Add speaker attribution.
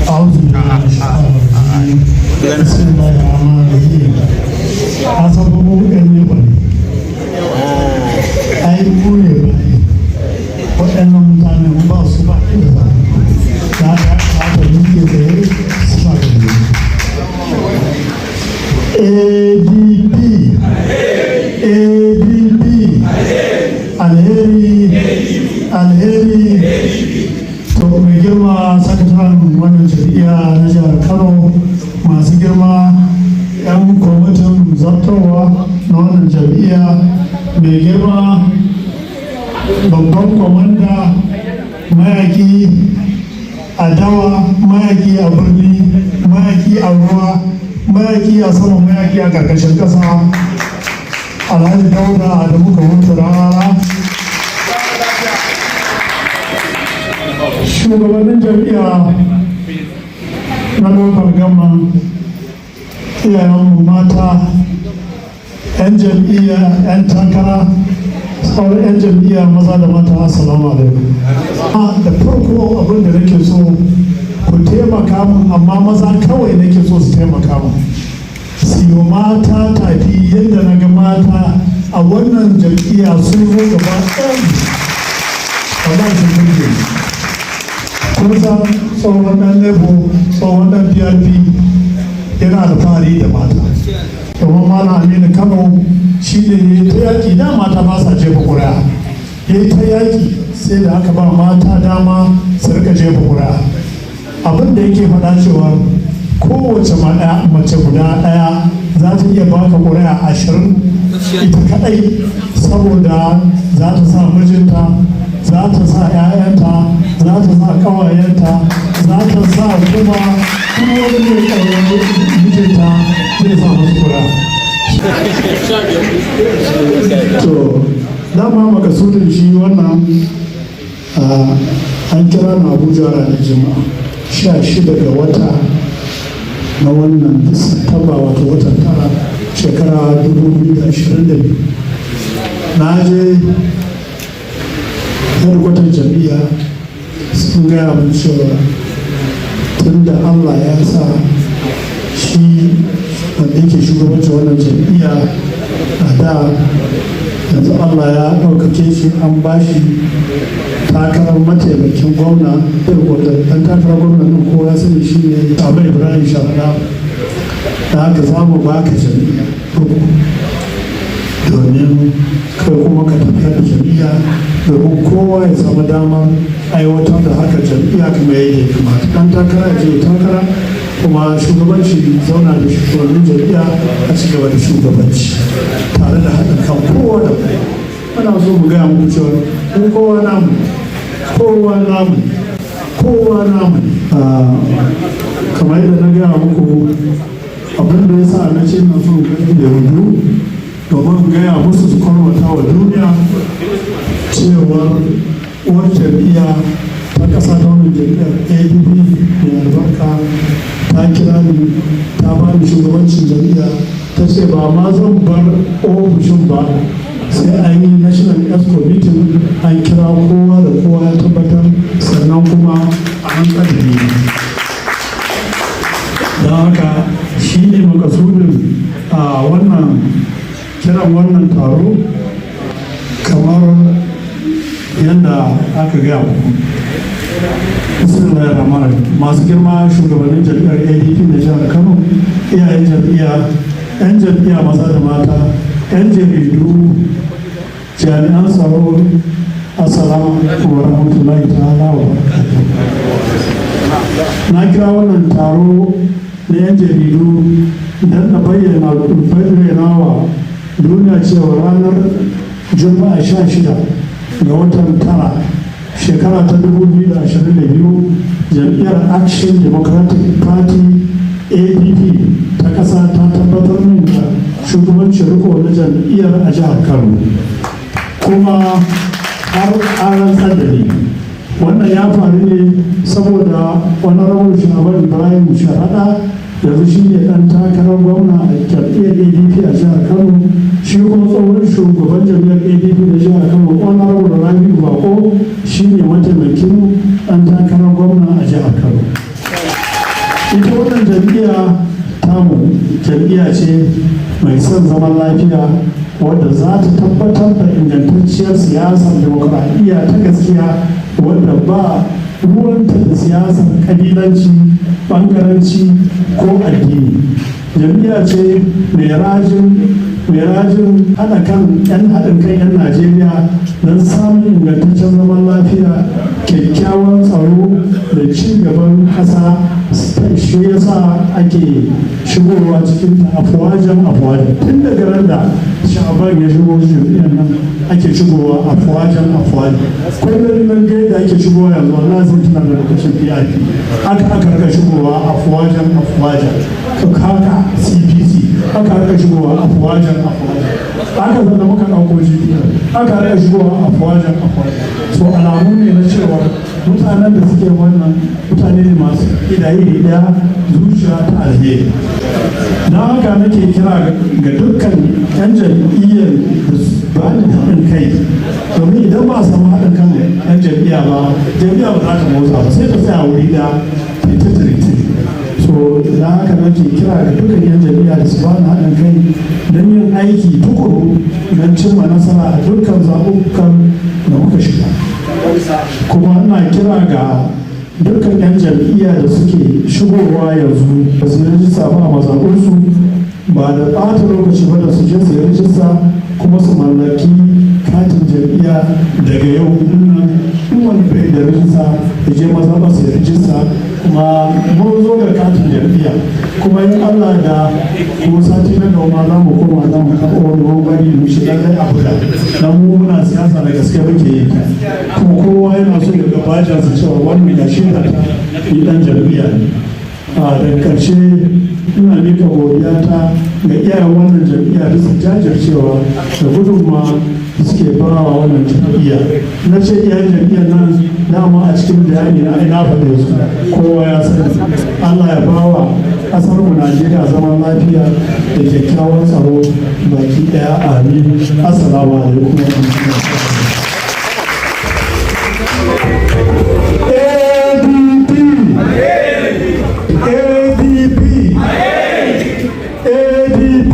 Speaker 1: أعوذ بالله من الشيطان الرجيم. بسم الله الرحمن الرحيم. Asabu ɗan ne ai mu ne bai waɗannan mutane ba su ba inda za ta ta miƙe tsaye suna da ADP, ADP, alheri, alheri. To, mai girma sakataren wannan jam'iyya na jihar Kano, masu girma 'yan kwamitin zartarwa na wannan jam'iyya, mai girma babban kwamanda, mayaki a dawa, mayaki a birni, mayaki a ruwa, mayaki a sama, mayaki a karkashin ƙasa, Alhaji Dauda Adamu Kahutu Rarara, shugabannin jam'iyya na local government, iyayenmu mata, 'yan jam'iyya, 'yan takara, sauran 'yan jam'iyya maza da mata, assalamu alaikum. Da farko, abin da nake so ku taimaka min, amma maza kawai nake so su taimaka min, su yi mata tafi. Yadda na ga mata a wannan jam'iyya sun zo gaba ɗayan, wallahi sun burge ni. Kun san tsohon ɗan Labour, tsohon ɗan PRP yana alfahari da mata, domin Malam Aminu Kano shi ne ta yaƙi da mata ba sa jefa ƙuri'a. Ya yi ta yaƙi sai da aka ba mata dama su rika jefa ƙuri'a. Abin da yake faɗa cewa kowace mace guda ɗaya za ta iya baka ƙuri'a 20 ita kaɗai, saboda za ta sa mijinta, za ta sa 'ya'yanta, za ta sa ƙawayenta, za ta sa kuma duk wani mai ƙaunar mijinta zai sa masu ƙuri'a. To, dama makasudin shi wannan, an kira na Abuja ranar Juma'a, 16 ga wata na wannan Disamba, wato watan tara, shekara 2022. Na je hedkwatar jam'iyya, sun gaya min cewa tun da Allah ya sa shi wanda yake shugabancin wannan jam'iyya a da, yanzu Allah ya ɗaukake shi, an ba shi takarar mataimakin gwamna, wanda ɗan takarar gwamna nan kowa ya sani, shi ne Abu Ibrahim Sharaɗa, da haka za mu baka jam'iyya domin kai kuma ka tafiyar da jam'iyya, domin kowa ya samu damar aiwatar da haka jam'iyya kamar yadda ya kamata. Ɗan takara je takara, kuma shugabanci zauna da shugabannin jam'iyya a ci gaba da shugabanci tare da haɗin kan kowa da kowa. Muna so mu gaya muku cewa mu kowa namu, kowa namu, kowa namu. Kamar yadda na gaya muku, abin da ya sa na ce na so da hudu domin gaya musu su kwarmata wa duniya cewa uwar jam'iyya ta ƙasa ta wannan jam'iyyar ADP mai albarka ta kira ni, ta ba ni shugabancin jam'iyya. Ta ce ba ma zan bar ofishin ba sai an yi national exco meeting, an kira kowa da kowa ya tabbatar, sannan kuma a an ni. Don haka shi ne makasudin a wannan kiran wannan taro, kamar yadda aka gaya muku. Bismillahir Rahmanir. Masu girma shugabannin jam'iyyar ADP na jihar Kano, iyayen jam'iyya, 'yan jam'iyya maza da mata, 'yan jaridu, jami'an tsaro, assalamu alaikum wa rahmatullahi ta'ala wa barakatuh. Na kira wannan taro na 'yan jaridu don na bayyana wa duniya cewa ranar Juma'a 16 ga watan tara, shekara ta 2022, jam'iyyar Action Democratic Party, ADP, ta ƙasa ta tabbatar min da shugabancin riko na jam'iyyar a jihar Kano, kuma har an rantsar da ni. Wannan ya faru ne saboda Honorable Sha'aban Ibrahim Sharaɗa yanzu shi ne ɗan takarar gwamna a jam'iyyar ADP a jihar. Kano. Shi kuma tsohon shugaban jam'iyyar ADP na jihar Kano, Honorable Rabiu Bako, shi ne mataimakin ɗan takarar gwamna a jihar Kano. Ita wannan jam'iyya tamu jam'iyya ce mai son zaman lafiya, wadda za ta tabbatar da ingantacciyar siyasar dimokuraɗiyya ta gaskiya, wadda ba ruwanta da siyasar kabilanci, bangaranci ko addini. Jam'iyya ce mai rajin haɗa kan 'yan haɗin kan 'yan Najeriya don samun ingantaccen zaman lafiya, kyakkyawan tsaro da ci gaban ƙasa. Shi ya sa ake shigowa cikin ta afuwajen afuwajen. Tun daga ran da Sha'aban ya shigo jam'iyyar nan ake shigowa afuwajen afuwajen. Kullum nan ga yadda ake shigowa yanzu, wallahi sai tuna da lokacin PRP. Haka aka rika shigowa afuwajen afuwajen. Haka CPC, haka rika shigowa afuwajen afuwajen. Haka zanda muka ɗauko GPR, haka rika shigowa afuwajen afuwajen. So alamu ne na cewa mutanen da suke wannan mutane ne masu iri ɗaya, zuciya ta alheri. Don haka nake kira ga dukkan 'yan jam'iyyar da su ba ni haɗin kai, domin idan ba a samu haɗin kan 'yan jam'iyya ba, jam'iyya ba za ta motsa ba, sai ta tsaya wuri da ta ta. So don haka nake kira ga dukkan 'yan jam'iyya da su ba ni haɗin kai don yin aiki tukuru don cimma nasara a dukkan zaɓuɓɓukan da muka shiga. Kuma ina kira ga dukkan 'yan jam'iyya da suke shigowa yanzu ba su yi rijista ba a mazaɓunsu, ba da ɓata lokaci ba da su je su yi rijista kuma su mallaki katin jam'iyya daga yau nan. In wani bai da rijista, ya je mazaɓa su yi rijista. Kuma mun zo da katin jam'iyya, kuma in Allah da ko sati na gaba ma za mu koma, za mu karɓo wani gwangwani mu shiga lallai a buga. Dan mu muna siyasa da gaske muke yi, kuma kowa yana so ya ga bajansa cewa wannan ya shaida ta ni dan jam'iyya ne. A daga ƙarshe, ina mika godiya ta ga iyayen wannan jam'iyya bisa jajircewa da gudunmawa da suke ba wa wannan jam'iyya. Na ce iyayen jam'iyyar nan, dama a cikin bayani na ina faɗe su, kowa ya sani. Allah ya bawa ƙasar mu Najeriya zaman lafiya da kyakkyawan tsaro baki ɗaya. Amin. Assalamu alaikum wa rahmatullahi. ADP, ADP, ADP.